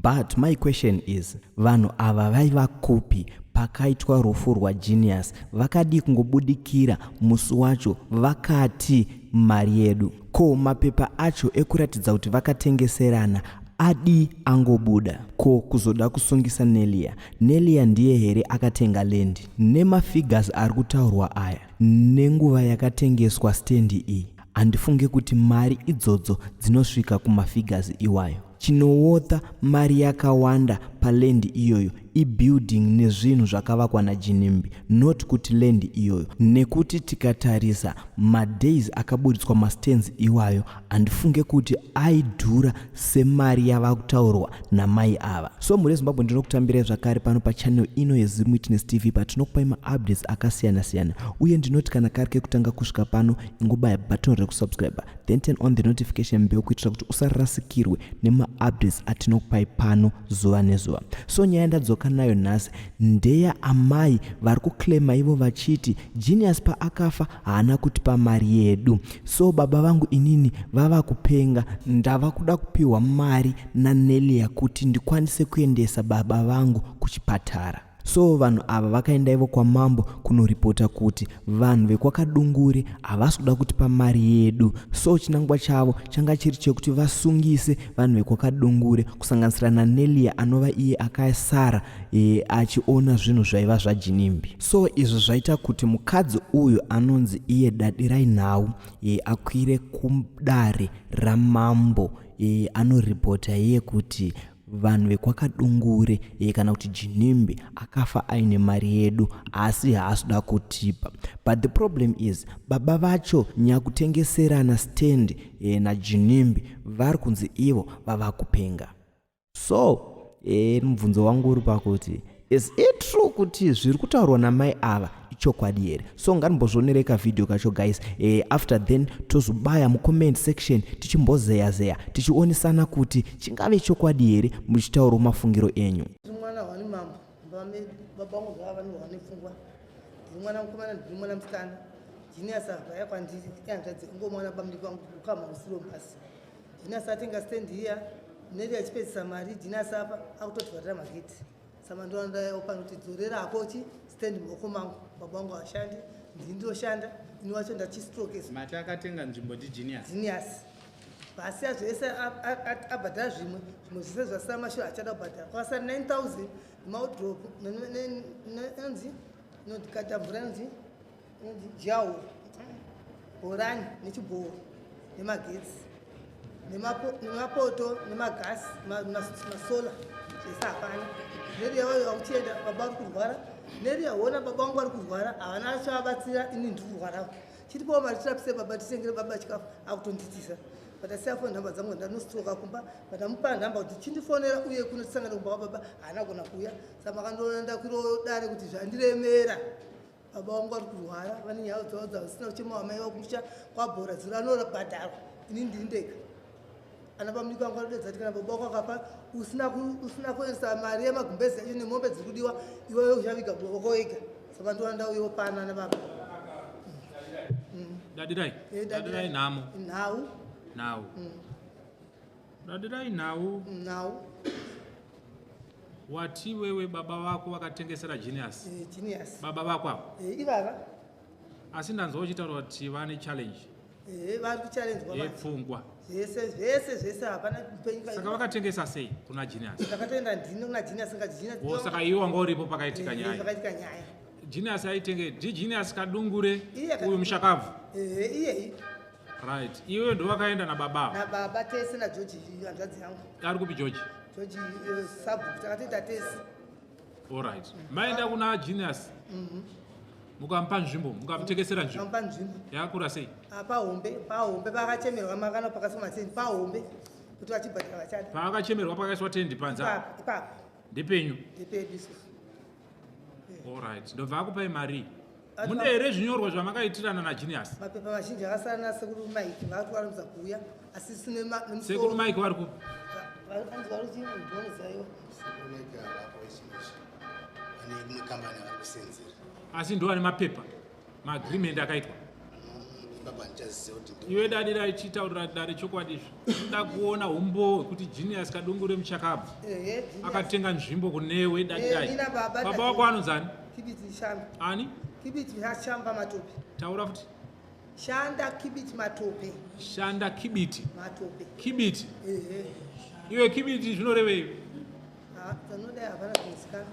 But my question is, vanhu ava vaiva kupi pakaitwa rufu rwaGenius? Vakadii kungobudikira musi wacho vakati mari yedu? Ko mapepa acho ekuratidza kuti vakatengeserana adii angobuda? Ko kuzoda kusungisa Nelia? Nelia ndiye here akatenga land? Nemafigures ari kutaurwa aya nenguva yakatengeswa stand iyi, handifunge kuti mari idzodzo dzinosvika kumafigures iwayo. Chinowotha mari yakawanda paland iyoyo ibuilding nezvinhu zvakavakwa naGinimbi, not kuti land iyoyo, nekuti tikatarisa madays akaburitswa mastands iwayo, handifunge kuti aidhura semari yava kutaurwa namai ava. So mhuri yeZimbabwe, ndinokutambirai zvakare pano pachannel ino yeZim Witness TV, patinokupai maupdates akasiyana-siyana. Uye ndinoti kana kari kekutanga kusvika pano, ingobaya button rekusubscribe, then turn on the notification bell kuitira kuti usarasikirwe nemaupdates atinokupai pano zuva nezuva. So nyaya yandadzoka nayo nhasi ndeya amai vari kuclaima ivo vachiti Genius paakafa haana kutipa mari yedu. So baba vangu inini vava kupenga, ndava kuda kupiwa mari naNelia kuti ndikwanise kuendesa baba vangu kuchipatara. So vanhu ava vakaenda ivo kwamambo kunoripota kuti vanhu vekwaKadungure havasi kuda kutipa mari yedu. So chinangwa chavo changa chiri chekuti vasungise vanhu vekwaKadungure, kusanganisira naNelia anova iye akasara achiona zvinhu zvaiva zvaGinimbi. So izvo zvaita kuti mukadzi uyu anonzi iye Dadirai Nhau akwire kudare ramambo anoripota iye kuti vanhu vekwaKadungure kana kuti Ginimbi akafa aine mari yedu, asi haasi kuda kutipa. But the problem is, baba vacho nyakutengeserana stand naGinimbi vari kunzi ivo vava kupenga. So mubvunzo wangu uri pakuti, is it true kuti zviri kutaurwa namai ava ichokwadi here? So ngatimbozvionerei kavhidhiyo kacho, guys. After then tozobaya mucomment section tichimbozeya-zeya, tichionesana kuti chingave chokwadi here, muchitaurawo mafungiro enyu. Ndiri mwana wani mambo baba vangu zvava vanorwa nepfungwa. Ndiri mwana mukomana, ndiri mwana musikana. Genius abvaya kwandiri ihanzvadzi ngomwana bamudiki vangu, ukama usiro pasi. Genius atenga stand iya, Neri achipedzisa mari. Genius apa akutotivharira mageti, saka ndoandayawo pano kuti dzorera akochi stand mumaoko mangu. Baba vangu havashandi, ndini ndinoshanda. Ini wacho ndachistrokesa. Mati akatenga nzvimbo ndiGenius? Genius pasiya zvese, abhadhara zvimwe, zvimwe zvese zvasara mashure achada kubhadhara. Kwasara 9000 nemaudrop inonzi inodikata mvura, inonzi jawo bhorani nechibhoro nemagetsi nemapoto nemagasi masola, zvese hapana. Neri yavayo vakuchienda, baba vari kurwara. Neri yaona baba vangu vari kurwara, havana chavabatsira. Ini ndiri kurwarawo, chiripowo mari tirapise baba, titengere baba chikafu, akutonditisa. Patasiya foni nhamba dzangu, ndanostroka kumba. Pandamupa nhamba kuti chindifonera uye kuno tisangane kumba kwababa, haana kugona kuuya. Saka makandoona ndakwirawo dare kuti zvandiremera. Baba vangu vari kurwara, vane nyaya dzavo dzavasina kuchema. Wamai vakumusha kwabhora dziro anorabhadharwa, ini ndiri ndega. Ana pamudiki vangu vanodedza kuti kana baba wako akafa usina kuendesa mari yemagumbezi acho nemombe dziri kudiwa, iwewe uchaviga baba wako wega. Saka ndoona ndauyewo pano, ana baba. Dadirai. Dadirai nhamo. Nhau. Nhau. Dadirai Nhau. Nhau. Wati wewe baba vako vakatengesera Genius? Genius. Baba vako ava? Ivava. Asi ndanzwa uchitaura kuti vane challenge. Vari kuchallengwa. Yepfungwa. Zvese, zvese, zvese, hapana upenyu. Saka vakatengesa sei kuna Genius? Ndakatoenda ndini kuna Genius nga Genius. O, saka iwe wanga uripo pakaitika nyaya? Pakaitika nyaya. Genius aitenge ndiGenius Kadungure? Iye. Uyu mushakabvu? Iye. Right, iwe ndo wakaenda nababa ava? Nababa tese, naGeorge hanzvadzi yangu. Ari kupi George? George sabhuku, takatoita tese. Allright, maenda kuna Genius, mukamupa nzvimbo, mukamutengesera nzvimbo? Kamupa nzvimbo. Yakakura sei? Pahombe, pahombe pakachemerwa makano pakaiswa matendi pahombe kuti vachibhadhara vachada. Paakachemerwa pakaiswa tendi panze apa? Ipapo, ipapo. Ndepenyu? Ndepedu isusu. Allright, ndobva akupai mari. Mune here zvinyorwa zvamakaitirana naGenius? Mapepa mazhinji akasara nasekuru Mike, vakatwaramidza kuuya, asi sine Sekuru Mike vari kupi? Anzi vari kuti ndonozaiwa. Sekuru Mike havapo izvezvi, vane imwe kambani yavari kusenzera. Asi ndo ane mapepa maagreement akaitwa? Ipapo handichaziva kuti ndi Iwe Dadirai, chitaurira dare chokwadi izvi. Tinoda kuona umbowo hwekuti Genius Kadungure Muchakabvu Ehe, Genius. akatenga nzvimbo kunewe Dadirai. Eh, nina baba. Baba wako anonzani? Kibiti Shamba. Ani? Kibiti Shamba Matope. Taura futi. Shanda Kibiti Matope. Shanda Kibiti. Matope. Kibiti. Ehe. Iwe, kibiti zvinorevei? Ah, dzanodai hapana kuzikanwa.